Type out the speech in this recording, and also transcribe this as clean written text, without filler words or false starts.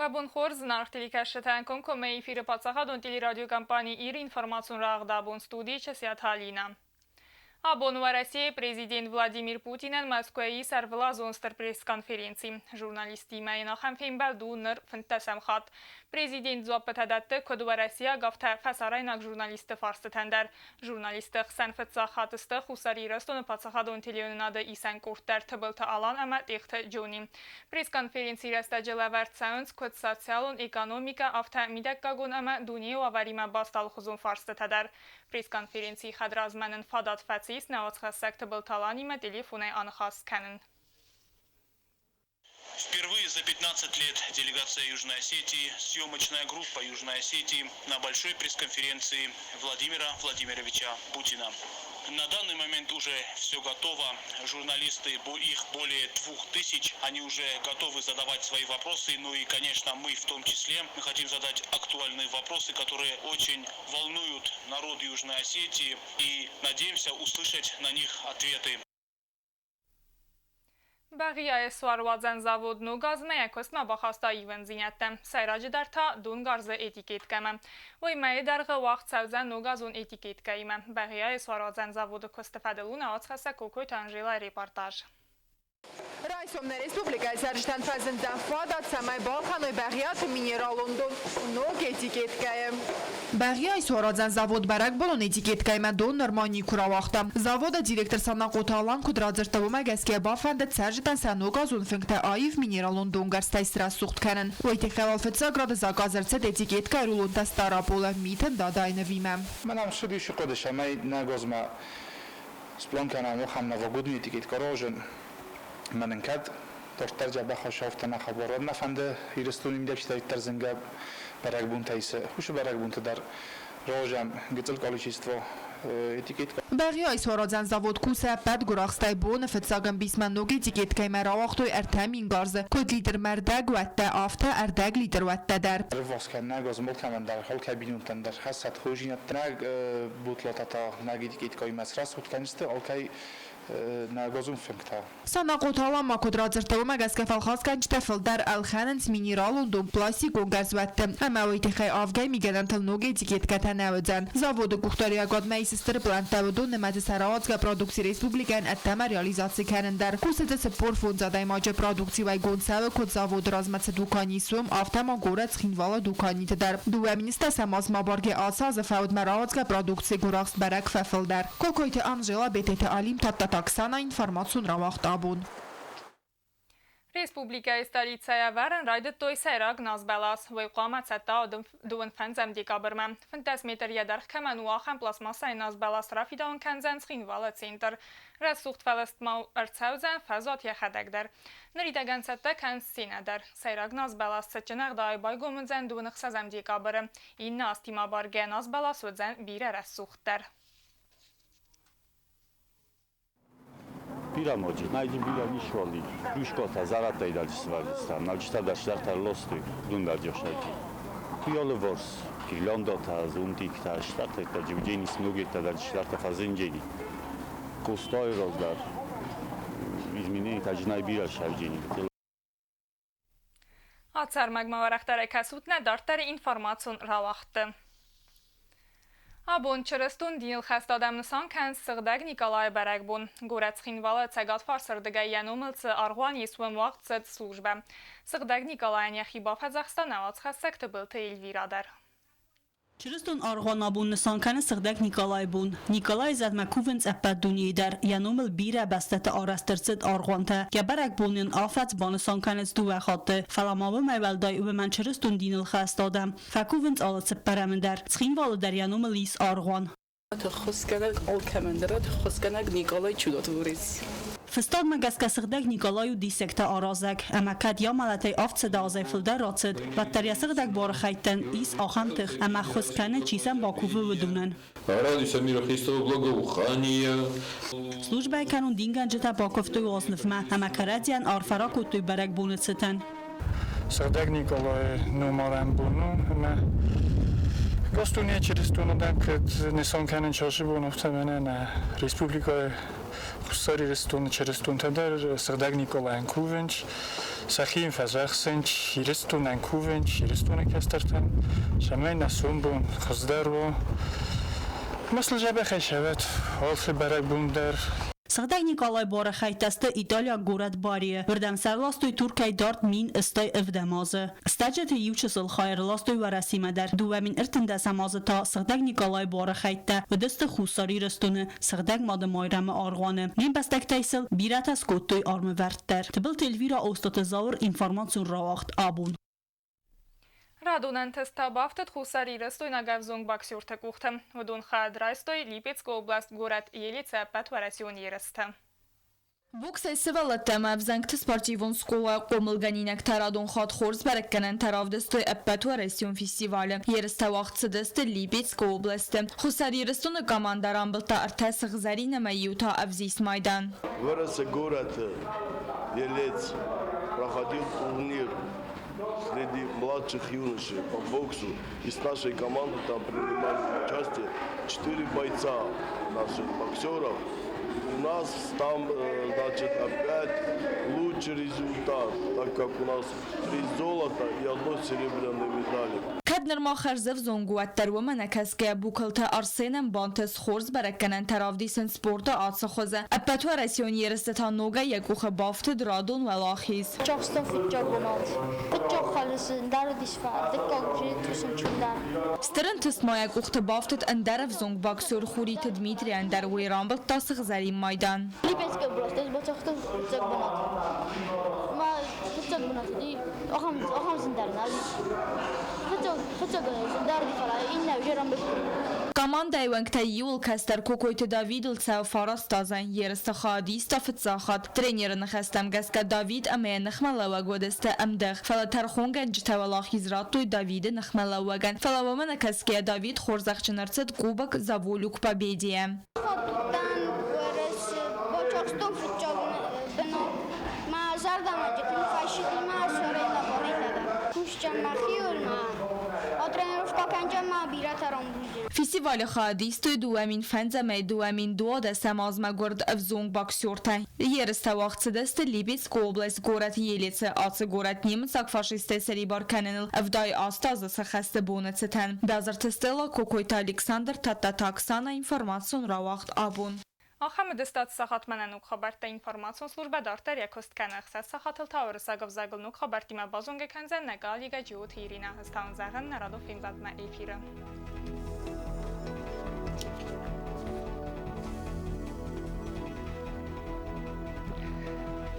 Уӕ бон хорз, зынаргъ телекӕсджытӕ! Комкоммӕ эфиры паддзахадон телерадиокомпани «Ир» информацион рӕгъды абон студийы Часиаты Алинӕ. Абон Уӕрӕсейы президент Владимир Путинӕн Мӕскуыйы ис ӕрвылазон стыр пресс-конференци. Журналисттимӕ йын ахӕм фембӕлд у ныр фынддӕсӕм хатт. Президент дзуаппытӕ дӕтты куыд уӕрӕсейаг, афтӕ фӕсарӕйнаг журналистты фарстытӕн дӕр. Журналистты хсӕн фыццаг хатт сты Хуссар Ирыстоны паддзахадон телеуынынады исӕн къордтӕ Тыбылты Алан ӕмӕ Тъехты Джони. Пресс-конференцийы рӕстӕджы лӕвӕрд цӕуынц куыд социалон, экономикӕ, афтӕ мидӕггагон ӕмӕ дунейы уавӕримӕ баст алыхуызон фарстытӕ дӕр. Пресс-конференцийы хӕдразмӕ нын фадат фӕцис нӕ уацхӕссӕг Тыбылты Аланимӕ телефонӕй аныхас кӕнын. Впервые за 15 лет делегация Южной Осетии, съемочная группа Южной Осетии на большой пресс-конференции Владимира Владимировича Путина. На данный момент уже все готово. Журналисты, их более 2000, они уже готовы задавать свои вопросы. Ну и, конечно, мы в том числе. Мы хотим задать актуальные вопросы, которые очень волнуют народ Южной Осетии. И надеемся услышать на них ответы. Бӕгъиайы суаруадзӕн завод ног азмӕ йӕ куыстмӕ бахаста ивӕндзинӕдтӕ, сӕйраджыдӕр та донгарзы этикеткӕмӕ. Уый мӕйы дӕргъы уагъд цӕудзӕн ногазон этикеткӕимӕ. Бӕгъиайы суаруадзӕн заводы куысты фӕдыл у нӕ уацхӕссӕг Кокойты Анжелӕйы репортаж. Райсом нӕ республикӕйы цӕрджытӕн фӕзындзӕн фадат, цӕмӕй балхӕной Бӕгъиаты минералон дон ног этикеткӕйы. Бӕгъиайы суарадзӕн завод бӕрӕгбонон этикеткӕимӕ дон нырма никуы рауагъта. Заводы директор Санахъоты Алан куыд радзырдта, уымӕ гӕсгӕ бафӕндыд цӕрджытӕн сӕ ногазон фынгтӕ аив минералон донгӕрзтӕй срӕсугъд кӕнын. Уый тыххӕй уал фыццаг рады заказ ӕрцыд этикеткӕйы рулонтӕ Стъараполы Митын Дадайы нывимӕ. Мӕн ам ссыдис хъуыды, цӕмӕй нӕ гозмӕ сплан кӕнӕм ахӕм новогодний этикетка рожен. Мӕнӕн кӕд дарддӕр дзӕбӕх ӕсӕфтӕ нӕ хабар нӕ фӕнды Ирыстоны мидӕг чидӕриддӕр зынгӕ бӕрӕгбонтӕ исы, уыцы бӕрӕгбонты дӕр рожӕм гыццыл количество этикетка. Бӕгъиайы суарадзӕн завод кусы ӕппӕт гуырахстӕй боны фыццаг ӕмбисмӕ ног этикеткӕимӕ рауагътой 3000 гарзы, куыд литрмӕ ӕрдӕг уӕттӕ, афтӕ ӕрдӕг литр уӕттӕ дӕр. Ӕрввахс кӕнӕг озмол кӕмӕндӕр, алкӕй бинонтӕн дӕр хӕссӕд хорздзинӕдтӕ. Нӕ бутлотӕ нӕ этикеткӕимӕ срӕсугъд кӕндзысты алкӕй нӕ газон фынгтӕ. Санахъоты Алан ма куыд радзырдта, уымӕ гӕсгӕ фӕлхасгӕнджытӕ фылдӕр ӕлхӕнынц минералон дон пластикон газуӕтты ӕмӕ уый тыххӕй авгӕй мигӕнӕнтыл ног этикеткӕтӕ нӕ уыдзӕн. Заводы къухдариуӕгадмӕ ис стыр плӕнттӕ, уыдон нымӕцы сӕ рауадзгӕ продукци республикӕйӕн ӕддӕмӕ реализаци кӕнын дӕр. Кусы дзы 45 адӕймаджы продукци уӕйгонд цӕуы куыд заводы размӕ цы дукани ис, уым, афтӕ ма горӕт Цхинвалы дуканиты дӕр. Дыууӕ министрӕм азмӕ абаргӕ ацы азы фӕудмӕ рауадзгӕ продукцийы гуырахст бӕрӕг фӕфылдӕр. Кокойты Анжела, Бететы Алим, Тадтаты Оксана, информацион рауагъд абон. Республикӕйы столицӕйы ӕвӕрын райдыдтой сӕйраг назбӕлас. Уый хъуамӕ цӕттӕ у дыууын фӕндзӕм декабрмӕ. 15 метр йӕ дӕргъ кӕмӕн у, ахӕм пластмассӕйы назбӕлас рафидауын кӕндзӕн Цхинвалы центр. Рӕсугъд фӕлыст ма ӕрцӕудзӕн фӕзуат йӕхӕдӕг дӕр. Ныридӕгӕн цӕттӕ кӕнынц сценӕ дӕр. Сӕйраг назбӕлас цытджын ӕгъдауӕй байгом уыдзӕн дыууын ӕхсӕзӕм декабры. Иннӕ азтимӕ абаргӕ назбӕлас уыдзӕн бирӕ рӕсугъддӕр. Бирӕ ноджы, найди бирӕ ничуал и. Плюшкотӕ, зараттӕй дӕр свалиста, науджытӕ дӕр сдӕртӕ лостой, дундаджы ӕхсӕджы. Туйалы ворс, гирляндотӕ, зонтиктӕ, сдӕртӕ, джиуджени сногеттӕ дӕр сдӕртӕ фӕзынджени. Костой раздӕр измененитӕ джинай бирӕ сӕвджени. Ацы ӕрмӕгмӕ уӕрӕхдӕрӕй кӕсут нӕ дарддӕры информацион рауагъдты. Абон чырыстон диныл хӕст адӕм нысан кӕнынц Сыгъдӕг Николайы бӕрӕгбон. Горӕт Цхинвалы цӕгатфарсырдыгӕй йӕ номыл цы аргъуан ис, уым уагъд цыд службӕ. Сыгъдӕг Николайӕн йӕхи бафӕдзӕхста нӕ уацхӕссӕг Тыбылты Эльвира дӕр. Чырыстон аргъуан абон нысан кӕны Сыгъдӕг Николайы бон. Николайы зӕдмӕ кувынц ӕппӕт дунейы дӕр. Йӕ номыл бирӕ бӕстӕты арӕзт ӕрцыд аргъуантӕ. Йӕ бӕрӕгбон ын афӕдз банысан кӕнынц дыууӕ хатты. Фӕлӕ ма уымӕй уӕлдай уымӕн чырыстон диныл хӕст адӕм фӕкувынц алы цыппӕрӕмы дӕр. Цхинвалы дӕр йӕ номыл ис аргъуан. Тыххуысгӕнӕг алкӕмӕн дӕр тыххуысгӕнӕг Николай Чудотворец. Фыстадмӕ гӕсгӕ Сыгъдӕг Николай у диссӕгтӕ аразӕг, ӕмӕ кӕд йӕ мӕлӕтӕй 700 азӕй фылдӕр рацыд, уӕддӕр йӕ сыгъдӕг буары хӕйттӕн ис ахӕм тых, ӕмӕ ӕххуыс кӕны, чи сӕм бакувы, уыдонӕн. Радуйся мира Христова благоухания. Службӕ кӕнун дингӕнджытӕ бакуывтой уазнывмӕ ӕмӕ кӕрӕдзийӕн арфӕ ракодтой бӕрӕгбоны цытӕн. Сыгъдӕг Николайы номарӕн бон у ӕмӕ Ӕгас дунейы чырыстон адӕм кӕд нысан кӕнынц ацы бон, афтӕ мӕнӕ нӕ республикӕйы Хуссар Ирыстоны чырыстонтӕ дӕр Сыгъдӕг Николайӕн кувынц, сӕхи йын фӕдзӕхсынц, Ирыстонӕн кувынц, Ирыстоны кӕстӕртӕн, цӕмӕй нӕ сомбон хуыздӕр уа. Ӕмӕ сыл дзӕбӕхӕй цӕуӕт алцы бӕрӕгбон дӕр. Сыгъдӕг Николай буары хӕйттӕ сты италиаг горӕт Барийы. Уырдӕм сӕ ӕрластой Туркӕй дард 1087 азы. Стӕджыты иу чысыл хай ӕрластой Уӕрӕсемӕ дӕр. 2013 азы та Сыгъдӕг Николайы буары хӕйттӕ уыдысты Хуссар Ирыстоны Сыгъдӕг Мады Майрӕмы аргъуаны. Не мбӕстӕгтӕй сыл бирӕтӕ скодтой армывӕрд дӕр. Тыбылты Эльвира, Остъаты Зауыр, информацион рауагъд «Абон». Радон ӕнтыст та бафтыд хуссарирыстойнаг ӕвзонг боксерты къухты. Уыдон хайад райстой Липецкы област горӕт Елицы ӕппӕтуӕрӕсеон ерысты. Боксӕй сывӕллӕттӕ ӕмӕ ӕвзӕнгты спортивон скъолайы хъомылгӕнинӕгтӕ радон хатт хорз бӕрӕггӕнӕнтӕ равдыстой ӕппӕтуӕрӕсеон фестивалы. Ерыстӕ уагъд цыдысты Липецкы областы. Хуссар Ирыстоны командӕ рамбылдта ӕртӕ сыгъзӕрин ӕмӕ иу та ӕвзист майдан. Уӕрӕсе горӕты Елец проходил турнир среди младших юношей по боксу. Из нашей команды там принимали участие четыре бойца наших боксеров. У нас там, значит, опять лучший результат, так как у нас три золота и одно серебряной медали. Кӕд нырма хӕрзӕвзонг у, уӕддӕр уымӕ нӕ кӕсгӕйӕ Букалты Арсенӕн бантыст хорз бӕрӕггӕнӕнтӕ равдисын спорты ацы хуызы. Ӕппӕтуӕрӕсеон ерысты та ногӕй йӕ къухы бафтыд радон уӕлахиз. Чахстон фыццаг бынат. Фыццаг халы зындар уыдис, дыккаг чындӕр. Стыр ӕнтыст ма йӕ къухты бафтыд ӕндӕр ӕвзонг боксер Хуриты Дмитрийӕн дӕр, уый рамбылдта сыгъзӕрин майдан. Липецкы областы ӕз бацахстон фыццаг бынат. Ма фыццаг бынат уыди ахӕм ахӕм зындар нал ис. Фыццаг фыццаг зындар уыди, фӕлӕ иннӕ уже рамбылдтой. Командӕйы уӕнгтӕй иуыл кӕстӕр Кокойты Давидыл цӕуы фараст азы. Ерысты хайадиста фыццаг хатт. Тренеры ныхӕстӕм гӕсгӕ Давид ӕмӕ йӕ ныхмӕлӕууӕг уыдысты ӕмдых, фӕлӕ тӕрхонгӕнджытӕ уӕлахиз радтой Давиды ныхмӕлӕууӕгӕн. Фӕлӕ уымӕ нӕ кӕсгӕйӕ Давид хорзӕхджын ӕрцыд Кубок «За волю к победе»-йӕ. Хаттан Уӕрӕсе бацахстон фыццаг бынат. Мӕ зӕрдӕмӕ тынг фӕцыди мӕ сӕрӕй лӕварӕй дӕр. Кусджын мӕхиуыл ма тренировка кӕнджын ма бирӕтӕ рамбулдзӕн. Фестивалы хайад истой 2005-ӕмӕ 2012 азмӕ гуырд ӕвзонг боксертӕ. Ерыстӕ уагъд цыдысты Липецкы область горӕт Елецы. Ацы горӕт немыцаг фашисттӕй сӕрибар кӕныныл 78 азы сӕ хӕсты боны цытӕн. Базырты Стелла, Кокойты Александр, Тадтаты Оксана, информацион рауагъд «Абон». Ахӕм уыдысты сахатмӕ нӕ ног хабӕрттӕ. Информацион службӕ дарддӕр йӕ куыст кӕны. 6 сахатыл та уырыссаг ӕвзагыл ног хабӕрттимӕ базонгӕ кӕндзӕн нӕ коллегӕ Джиоты Иринӕ. Ӕз та уын зӕгъын нӕ радон фембӕлдмӕ эфиры.